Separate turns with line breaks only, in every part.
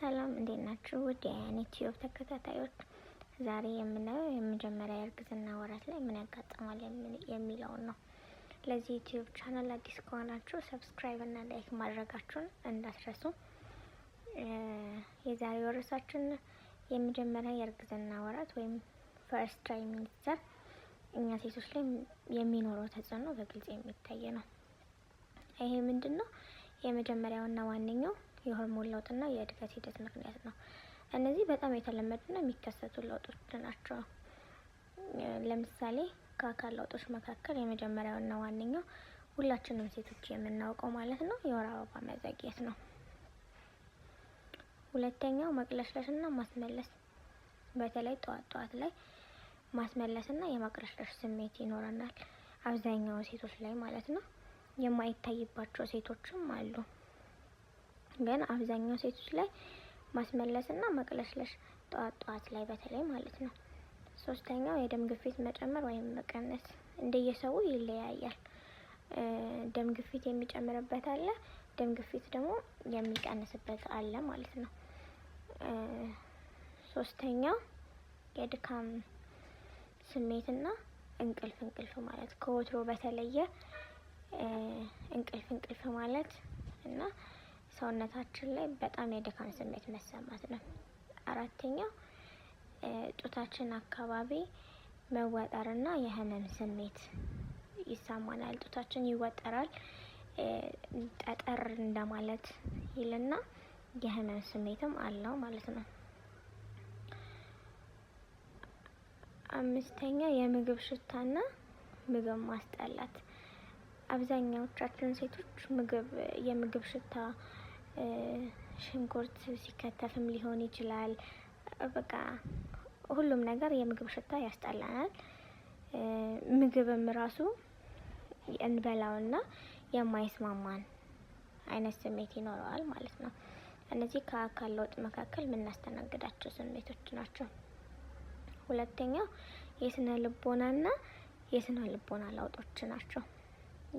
ሰላም እንዴት ናችሁ? ውድ የአያን ዩቲዩብ ተከታታዮች፣ ዛሬ የምናየው የመጀመሪያ የእርግዝና ወራት ላይ ምን ያጋጥማል የሚለውን ነው። ለዚህ ዩቲዩብ ቻናል አዲስ ከሆናችሁ subscribe እና like ማድረጋችሁን እንዳትረሱ። የዛሬው ርዕሳችን የመጀመሪያ የእርግዝና ወራት ወይም first trimester እኛ ሴቶች ላይ የሚኖረው ተጽዕኖ በግልጽ የሚታይ ነው። ይሄ ምንድን ነው? የመጀመሪያውና ዋነኛው የሆርሞን ለውጥና የእድገት ሂደት ምክንያት ነው። እነዚህ በጣም የተለመዱና የሚከሰቱ ለውጦች ናቸው። ለምሳሌ ከአካል ለውጦች መካከል የመጀመሪያውና ዋነኛው ሁላችንም ሴቶች የምናውቀው ማለት ነው የወር አበባ መዘግየት ነው። ሁለተኛው መቅለሽለሽና ማስመለስ፣ በተለይ ጠዋት ጠዋት ላይ ማስመለስና የማቅለሽለሽ ስሜት ይኖረናል አብዛኛው ሴቶች ላይ ማለት ነው። የማይታይባቸው ሴቶችም አሉ፣ ግን አብዛኛው ሴቶች ላይ ማስመለስና መቅለሽለሽ ጠዋት ጠዋት ላይ በተለይ ማለት ነው። ሶስተኛው የደም ግፊት መጨመር ወይም መቀነስ፣ እንደየሰው ይለያያል። ደም ግፊት የሚጨምርበት አለ፣ ደም ግፊት ደግሞ የሚቀንስበት አለ ማለት ነው። ሶስተኛው የድካም ስሜትና እንቅልፍ እንቅልፍ ማለት፣ ከወትሮ በተለየ እንቅልፍ እንቅልፍ ማለት እና ሰውነታችን ላይ በጣም የድካም ስሜት መሰማት ነው። አራተኛው ጡታችን አካባቢ መወጠርና የህመም ስሜት ይሰማናል። ጡታችን ይወጠራል፣ ጠጠር እንደማለት ይልና የህመም ስሜትም አለው ማለት ነው። አምስተኛ የምግብ ሽታና ምግብ ማስጠላት። አብዛኛዎቻችን ሴቶች ምግብ የምግብ ሽታ ሽንኩርት ሲከተፍም ሊሆን ይችላል። በቃ ሁሉም ነገር የምግብ ሽታ ያስጠላናል። ምግብም ራሱ እንበላውና የማይስማማን አይነት ስሜት ይኖረዋል ማለት ነው። እነዚህ ከአካል ለውጥ መካከል የምናስተናግዳቸው ስሜቶች ናቸው። ሁለተኛው የስነ ልቦናና የስነ ልቦና ለውጦች ናቸው።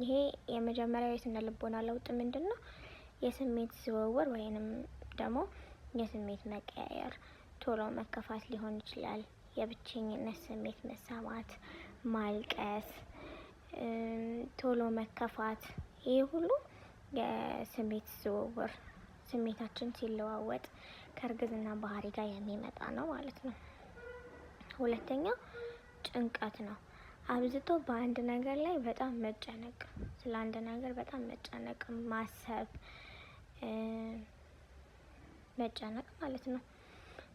ይሄ የመጀመሪያው የስነ ልቦና ለውጥ ምንድን ነው? የስሜት ዝውውር ወይንም ደግሞ የስሜት መቀያየር፣ ቶሎ መከፋት ሊሆን ይችላል። የብቸኝነት ስሜት መሰማት፣ ማልቀስ፣ ቶሎ መከፋት፣ ይሄ ሁሉ የስሜት ዝውውር ስሜታችን ሲለዋወጥ ከእርግዝና ባህሪ ጋር የሚመጣ ነው ማለት ነው። ሁለተኛው ጭንቀት ነው። አብዝቶ በአንድ ነገር ላይ በጣም መጨነቅ፣ ስለ አንድ ነገር በጣም መጨነቅ፣ ማሰብ፣ መጨነቅ ማለት ነው።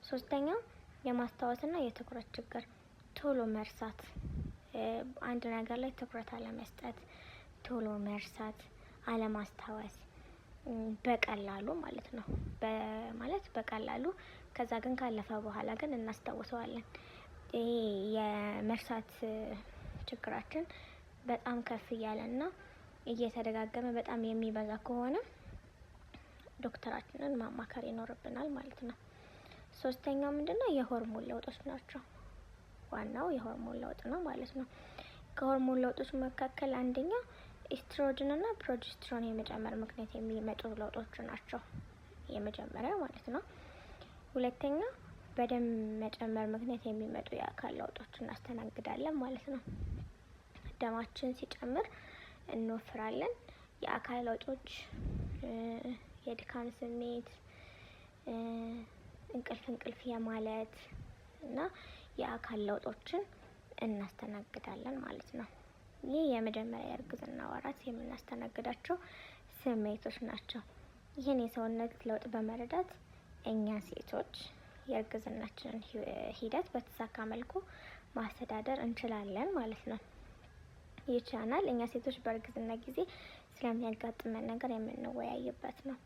ሶስተኛው የማስታወስና የትኩረት ችግር፣ ቶሎ መርሳት፣ አንድ ነገር ላይ ትኩረት አለመስጠት፣ ቶሎ መርሳት፣ አለማስታወስ በቀላሉ ማለት ነው። ማለት በቀላሉ ከዛ ግን ካለፈ በኋላ ግን እናስታውሰዋለን። ይሄ የመርሳት ችግራችን በጣም ከፍ እያለና እየተደጋገመ በጣም የሚበዛ ከሆነ ዶክተራችንን ማማከር ይኖርብናል ማለት ነው። ሶስተኛው ምንድነው? የሆርሞን ለውጦች ናቸው። ዋናው የሆርሞን ለውጥ ነው ማለት ነው። ከሆርሞን ለውጦች መካከል አንደኛው ኢስትሮጅን እና progesterone የመጨመር ምክንያት የሚመጡ ለውጦች ናቸው። የመጀመሪያው ማለት ነው። ሁለተኛ በደም መጨመር ምክንያት የሚመጡ የአካል ለውጦች እናስተናግዳለን ማለት ነው። ደማችን ሲጨምር እንወፍራለን። የአካል ለውጦች የድካም ስሜት፣ እንቅልፍ እንቅልፍ የማለት እና የአካል ለውጦችን እናስተናግዳለን ማለት ነው። ይህ የመጀመሪያ የእርግዝና ወራት የምናስተናግዳቸው ስሜቶች ናቸው። ይህን የሰውነት ለውጥ በመረዳት እኛ ሴቶች የእርግዝናችንን ሂደት በተሳካ መልኩ ማስተዳደር እንችላለን ማለት ነው። ይህ ቻናል እኛ ሴቶች በእርግዝና ጊዜ ስለሚያጋጥመን ነገር የምንወያይበት ነው።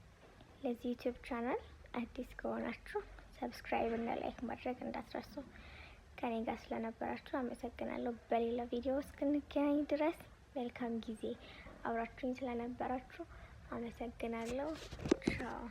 ለዚህ ዩቲዩብ ቻናል አዲስ ከሆናችሁ subscribe እና like ማድረግ እንዳትረሱ። ከኔ ጋር ስለነበራችሁ አመሰግናለሁ። በሌላ ቪዲዮ እስክንገናኝ ድረስ መልካም ጊዜ። አብራችሁኝ ስለነበራችሁ አመሰግናለሁ። ቻው።